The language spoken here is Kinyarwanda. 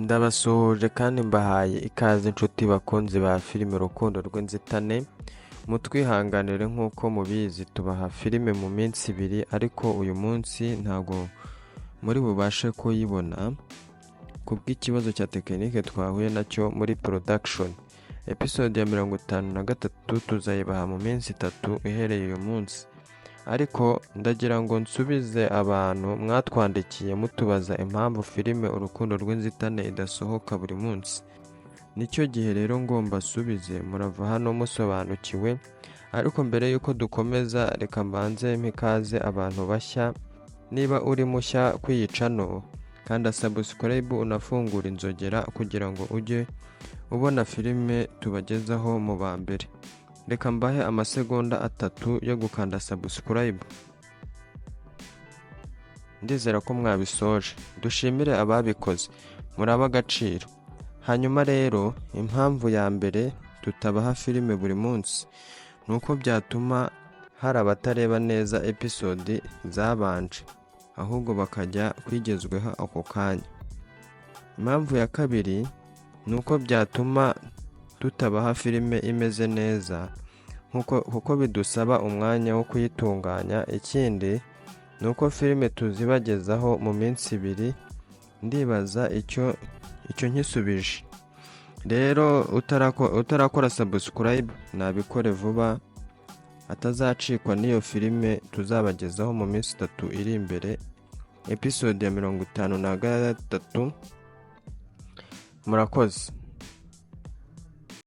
Ndabasuhuje kandi mbahaye ikaze inshuti bakunzi ba filime Urukundo rw'Inzitane, mutwihanganire nk'uko mubizi tubaha filime mu minsi ibiri, ariko uyu munsi ntago muri bubashe kuyibona kubw'ikibazo cya tekinike twahuye nacyo muri production. Episode ya 53 tuzayibaha mu minsi 3 ihereye uyu munsi. Ariko ndagira ngo nsubize abantu mwatwandikiye mutubaza impamvu filime Urukundo rw'Inzitane idasohoka buri munsi. Nicyo gihe rero ngo mbasubize, murava hano musobanukiwe, ariko mbere y'uko dukomeza reka mbanze mpe ikaze abantu bashya. Niba uri mushya kuri iyi channel, kanda subscribe unafungure inzogera kugira ngo ujye ubona filime tubagezaho mu ba mbere. Reka mbahe amasegonda 3 yo gukanda subscribe. Ndizera ko mwabisoje. Dushimire ababikoze, muri ab'agaciro. Hanyuma rero impamvu ya mbere tutabaha filime buri munsi ni uko byatuma hari abatareba neza episode zabanje, ahubwo bakajya kwigezweho ako kanya. Impamvu ya kabiri ni uko byatuma tutabaha filime imeze neza kuko bidusaba umwanya wo kuyitunganya. Ikindi ni uko filime tuzibagezaho mu minsi 2, ndibaza icyo nkisubije. Rero utarakora subscribe nabikore vuba atazacikwa n'iyo filime tuzabagezaho mu minsi 3 iri imbere, episode ya 53. Murakoze.